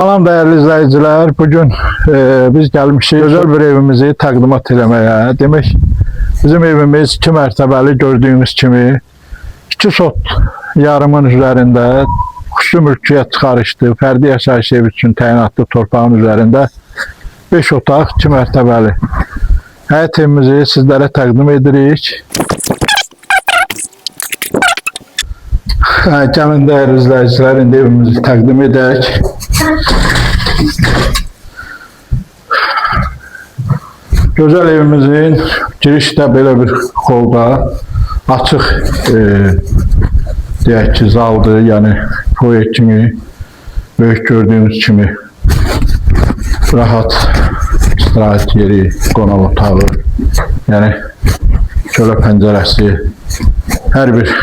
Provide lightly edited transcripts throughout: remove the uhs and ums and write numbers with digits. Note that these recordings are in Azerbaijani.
Salam dəyərli izləyicilər. Bugün biz gəlmişik gözəl bir evimizi təqdimat eləməyə. Demək, bizim evimiz 2 mərtəbəli gördüyünüz kimi 2 sot yarımın üzərində xüsusi mülkiyyət çıxarışlı, fərdi yaşayış evi üçün təyinatlı torpağın üzərində 5 otaq, 2 mərtəbəli həyət evimizi sizlərə təqdim edirik. Hə, gəlin dəyərli izləyicilər, indi evimizi təqdim edək. Gözəl evimizin girişdə belə bir xolda açıq deyək ki, zaldır, yəni foyer kimi, böyük gördüyünüz kimi rahat istirahət yeri, qonaq otağı, yəni çölə pəncərəsi, hər bir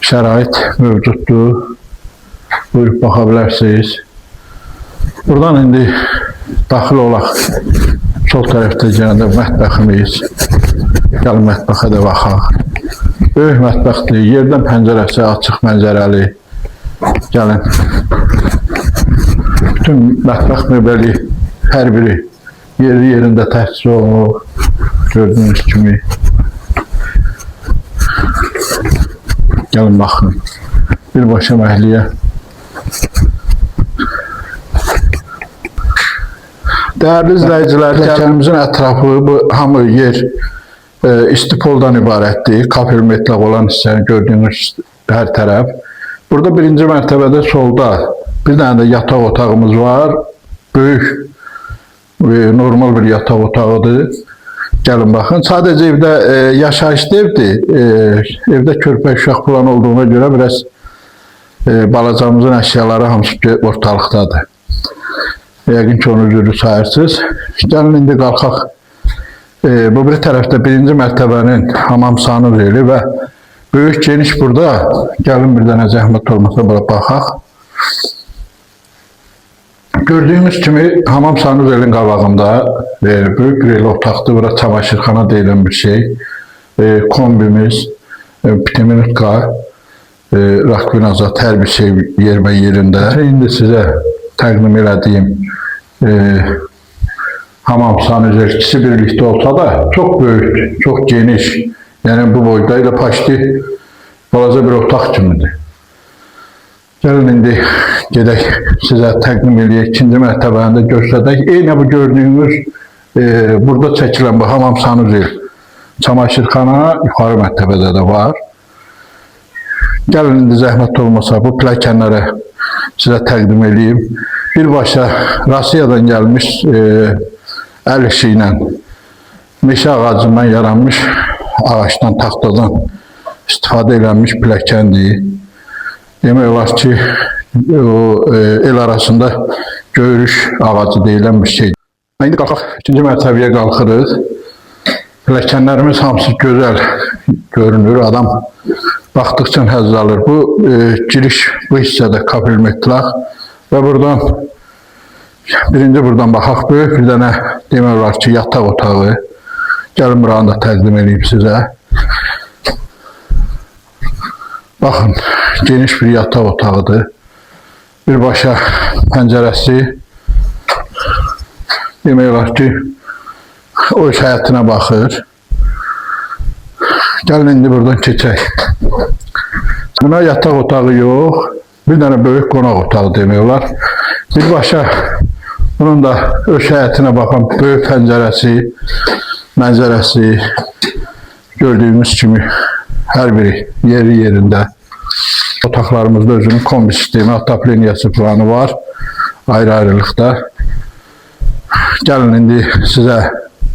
şərait mövcuddur. Buyurub baxa bilərsiniz. Buradan indi daxil olaq. Sol tərəfdə yenə də mətbəximiz. Gəlin mətbəxə də baxaq. Böyük mətbəxdir. Yerdən pəncərəsi açıq mənzərəli. Gəlin. Bütün mətbəx mebeli hər biri yeri yerində təchiz olunub. Gördüyünüz kimi. Gəlin baxın. Birbaşa məhliyə. Dəyərli izləyicilər, pilləkənimizin ətrafı bu hamı yer istipoldan ibarətdir. Kafel metlaq olan hissəni gördüyünüz hər tərəf. Burada birinci mərtəbədə solda bir dənə də yataq otağımız var. Böyük, normal bir yataq otağıdır. Gəlin baxın. Sadəcə evdə yaşayışlı evdir. Evdə körpə uşaq falan olduğuna görə biraz balacamızın əşyaları hamısı ortalıqdadır. Yəqin ki, onu üzürlü sayırsınız. Gəlin indi qalxaq. Bu bir tərəfdə birinci mərtəbənin hamam sanuzeli və böyük geniş burada. Gəlin bir dənə zəhmət olmasa bura baxaq. Gördüyünüz kimi hamam sanuzelin qabağında böyük bir elə otaqdır. Bura çamaşırxana deyilən bir şey. Kombimiz, pitiminutka, rakvin azad hər bir şey yerbə yerində. İndi sizə təqdim elədiyim hamam sanuzel ikisi birlikdə olsa da çox böyükdür, çox geniş. Yəni bu boyda ilə paşdi balaca bir otaq kimidir. Gəlin indi gedək sizə təqdim eləyək. İkinci mərtəbəni də göstərək. Eyni bu gördüyünüz burada çəkilən bu hamam sanuzel çamaşırxana yuxarı mərtəbədə də var. Gəlin indi zəhmət olmasa bu pilləkənlərə sizə təqdim eləyim. Birbaşa Rusiyadan gəlmiş əl işi ilə meşə ağacından yaranmış ağacdan, taxtadan istifadə edilmiş pilləkəndir. Demək olar ki, o el arasında görüş ağacı deyilən bir şey. İndi qalxaq, ikinci mərtəbəyə qalxırıq. Pilləkənlərimiz hamısı gözəl görünür. Adam baxdıqca həzz alır. Bu giriş bu hissədə kafel metlaq və buradan birinci buradan baxaq. Böyük bir dənə demək olar ki, yataq otağı. Gəlin buranı da təqdim edeyim sizə. Baxın, geniş bir yataq otağıdır. Birbaşa pəncərəsi. Demək olar ki, o öz həyətinə baxır. Gəlin indi buradan keçək. Buna yataq otağı yox, bir dənə böyük qonaq otağı demək olar. Birbaşa bunun da öz həyətinə baxan böyük pəncərəsi, mənzərəsi gördüyümüz kimi hər biri yeri yerində. Otaqlarımızda özünün kombi sistemi, atopleniyası planı var. Ayrı-ayrılıqda. Gəlin indi sizə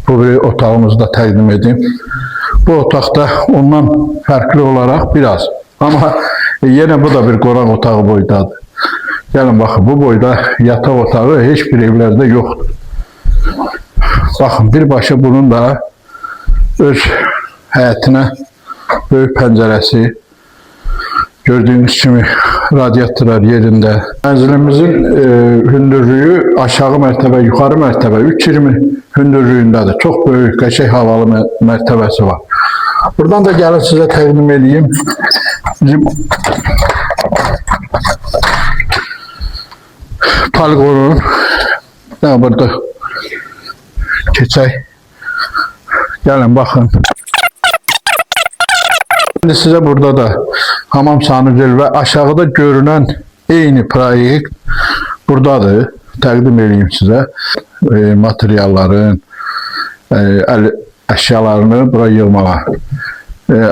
bu bir otağımızı da təqdim edim. Bu otaqda ondan fərqli olaraq biraz. Amma yenə bu da bir qonaq otağı boydadır. Gəlin baxın, bu boyda yataq otağı heç bir evlərdə yoxdur. Baxın, birbaşa bunun da öz həyətinə böyük pəncərəsi, gördüyünüz kimi radiatorlar yerində. Mənzilimizin hündürlüyü aşağı mərtəbə, yuxarı mərtəbə 3,20 hündürlüyündədir. Çox böyük, qəşəng havalı mərtəbəsi var. Buradan da gəlin sizə təqdim edeyim. Bizim Poligonun. Nə burada keçək. Gəlin baxın. İndi sizə burada da hamam sanuzel və aşağıda görünən eyni proyekt buradadır. Təqdim edeyim sizə. Materialların, əl əşyalarını bura yığmağa.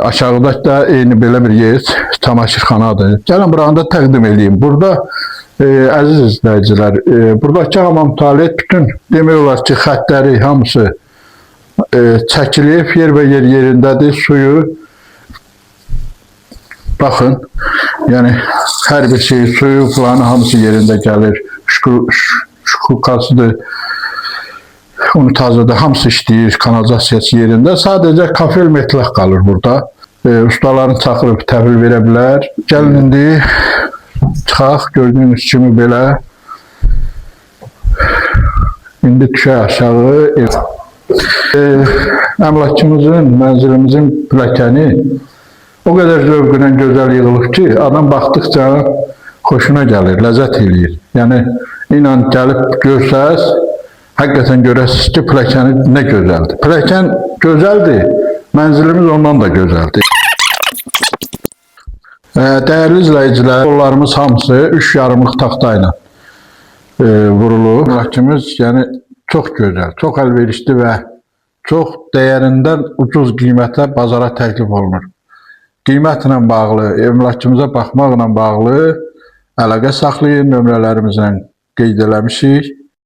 Aşağıda da eyni belə bir yer çamaşırxanadır. Gəlin buranı da təqdim edeyim. Burada əziz izləyicilər, buradakı hamam tualet bütün demək olar ki, xəttləri hamısı çəkilib, yer və yer yerindədir. Suyu baxın, yəni hər bir şey, suyu falan hamısı yerində gəlir. Şkurkasıdır. Unitazıdır, hamısı işləyir, kanalizasiyası yerində. Sadəcə kafel metlaq qalır burada. Ustalarını çağırıb təhvil verə bilər. Gəlin indi çıxaq, gördüyünüz kimi belə. İndi düşək aşağı. Ev. E, əmlakçımızın, mənzilimizin pilləkəni o qədər zövqlə gözəl yığılıb ki, adam baxdıqca xoşuna gəlir, ləzzət eləyir. Yəni, inan gəlib görsəz, həqiqətən görəsiniz ki, pilləkəni nə gözəldir. Pilləkən gözəldir, mənzilimiz ondan da gözəldir. Dəyərli izləyicilər, qollarımız hamısı 3 yarımlıq taxta ilə vurulub. Əmlakçımız yəni çox gözəl, çox əlverişli və çox dəyərindən ucuz qiymətə bazara təklif olunur. Qiymətlə bağlı, əmlakçımıza baxmaqla bağlı əlaqə saxlayın, nömrələrimizlə qeyd eləmişik.